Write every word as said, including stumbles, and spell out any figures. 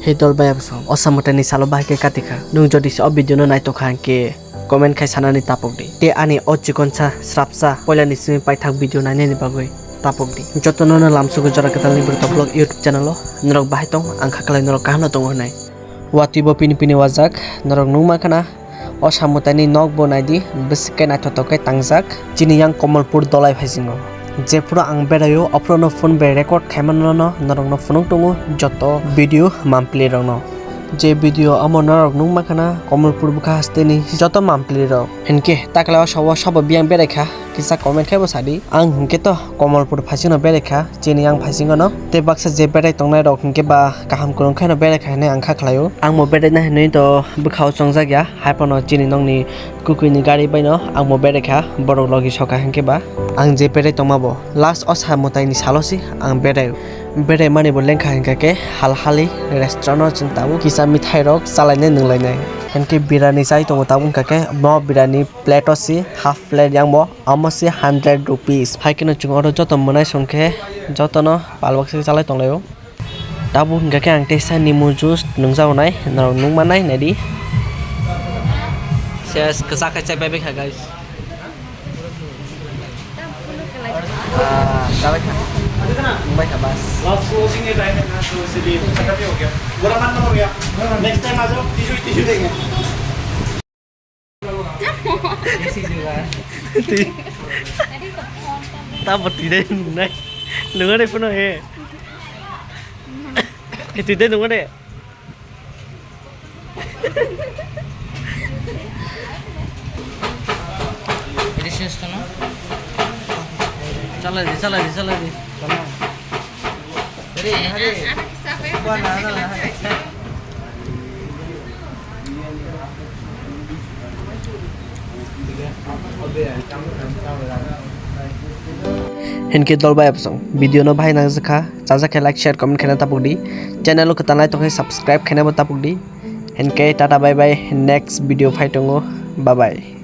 He dol bai absong, o samwtaini salo bahai khe katikha. Nwng jodi se o video no naitokha hwnkhe comment khai sanani tapok di. Tei ani o chikonsa srapsa poilani simi paithak video nainani bagwi tapok di. Jotono no lamsugo Jora Kwtalni Bwrwi Tok Vlog YouTube channel o. Norok bahai tong, ang kha khlai norok kaham no tongo hwnwi. Watwi bo pini pini wajak, norok nukma khana. O samwtaini nok bo naidi, bwswk khe naithothok khe tangjak. Chini yang Kamalpur dolai phaisingo. Jephuru ang beraio, aphuru no phone bai record khaimano no norokno phunuk tongo, joto video mampli rokno. Je video omo norok nukma khana Kamalpur bwkha hasteni joto mampli rok. Hinkhe takla o sabo sabo biyang beraikha, kisa comment khe bo sadi. Ang hinkhe to Kamalpur phaisingno beraikha. Chini yang phaisingo no tei baksa je berai tongnai rok hinkhe ba kaham kwrwng khe no berai kha hinwi ang kha khlaio. Ang bo berai na hinwi to bwkha o chongjak ya, hai phano chini nokni kwkwi ni gari bai no ang bo berai kha, borok logi soka hinkhe ba. Ang je berai tongma bo last o samwtaini salo se ang berai, berai mani bo lengkha hinkha khe Halhali restaurant o chwng tabuk kisa mithai rok chalainai nwnglainai. Hinkhe birani chai tongo tabuk hinkha khe mo birani plate o se half plate yang bo. Amo se hundred rupees. Hai kheno chwng oro joto mwnai song khe jotono pal baksa khe chalai tonglaio. Tabuk hwnkha khe ang teisa nimo juice nungjago nai, norok nukma nai naidi. Ses kwchak khe chai pai kha, guys. Ah, chabai kha. Nungbai kha bas. Last closing e time hai na, to isliye khatam hi ho gaya. Bura maan na ho gaya. Next time aa jao, tissue, tissue denge. Twi. Tabo twi dai nungnai. Nungo de phano he. He twi dai nungo de. Chala di, chala di, chala di. Hinkhe dol bai absong video no bahai nangjakha, chajak khe like, share, comment khaina tapok di. Channel o kwtal nai tongkhe subscribe khaina bo tapok di. Hinkhe tata bye bye, next video phai tongo, bye bye.